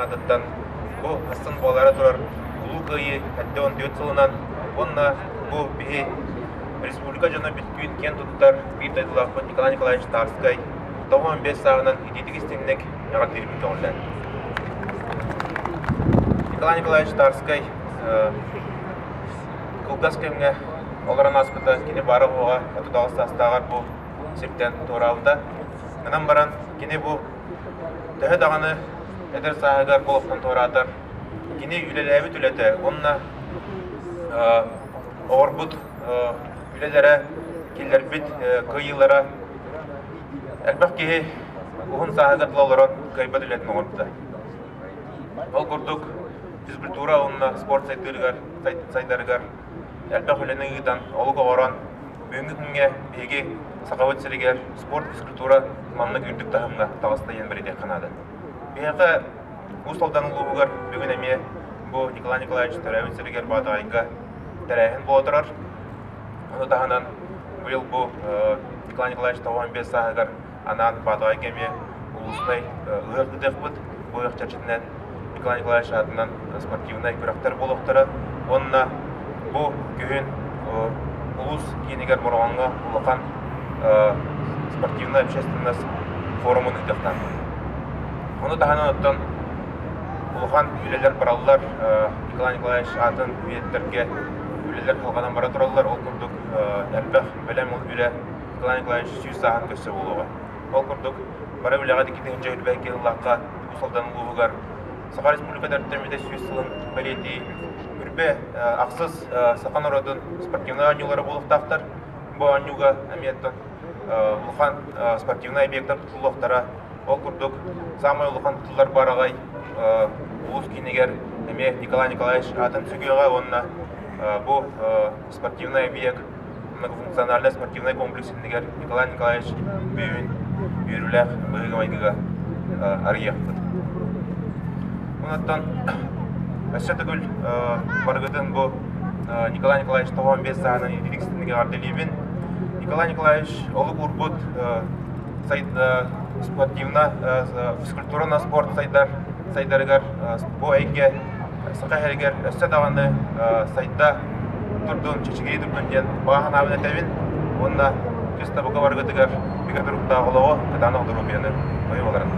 аатыттан бу ахсын буолаары турар Улуу Кыайыы 74 сылынан уонна бу биһи республика дьоно бүттүүн киэн туттар биир дойдулаахпыт Николай Николаевич Тарскай 95 сааһынан итиитик-истиҥник эҕэрдиирбин көҕүлээн. Николай Николаевич Тарскай кылгас кэмҥэ олорон ааспыта, кини баара-суоҕа 38 саастааҕар бу сиртэн туораабыта. Гынан баран кини бу төһө даҕаны эдэр сааһыгар бу олохтон туораатар, кини үлэлээбит үлэтэ уонна оҕорбут үлэлэрэ, киллэрбит кыайыылара элбэх киһи уһун сааһыгар тыла олорон кыайбат үлэтин оҥорбута. Ол курдук физкультура уонна спорт сайдыырыгар, сайдарыгар элбэх үлэни ыытан, олук оҥорон, бүгүҥҥү күҥҥэ биһиги Сахабыт сиригэр спорт, физкультура маннык үрдүк таһымҥа таҕыста диэн бэлиэтиэххэ наада. Биһиэхэ Уус Алдан улууһугар бүгүн эмиэ бу Николай Николаевич төрөөбүт сиригэр Баатаҕайга тэрээһин буола турар. Ону таһынан быйыл бу Николай Николаевич 95 сааһыгар анаан Баатаҕайга эмиэ улуусунай ыһыах ыытыахпыт. Бу ыһыах чэрчитинэн Николай Николаевич аатынан спортивнай күрэхтэр буолуохтара уонна бу күһүн улуус киинигэр Мороҕоҥҥо улахан спортивнай общественность форумун ыытыахтаахпыт. Ону таһынан оттон улахан үлэлэр бараллар. Николай Николаевич аатын үйэтитэргэ үлэлэр салҕанан бара тураллар. Ол курдук элбэх бэлэм үлэ Николай Николаевич 100 сааһын көрсө буолуоҕа. Ол курдук бары үлэҕэ 2021 сыллаахха Уус Алдан улууһугар Саха Республиката төрүттэммитэ 100 сылын бэлиэтии Үрбэ ахсыс саха норуотун спортивнай оонньуулара буолуохтаахтар. Бу оонньууга эмиэ улахан спортивнай объектар тутуллуохтара. Ол курдук саамай улахан тутуллар баараҕай улуус киинигэр эмиэ Николай Николаевич аатын сүгүөҕэ уонна бу спортивный объект многофункциональный спортивный комплекс иннигэр Николай Николаевич бүгүн үөрүүлээх быһыыга-майгыга арыйыахпыт. Онуттан өссө төгүл барыгытын бу Николай Николаевич 95 сааһынан итинник эҕэрдэлиибин. Николай Николаевич олук уурбут спортивно физкультурно спорт сайдар сайдарыгар бу эйгэ Саха сиригэр өссө даҕаны сайда турдун, чэчигирии турдун диэн баҕа санаабын этэбин уонна Кыстабыка барыгытыгар бигэ туруктаах олоҕу, кытаанах доруобуйаны ойууларын.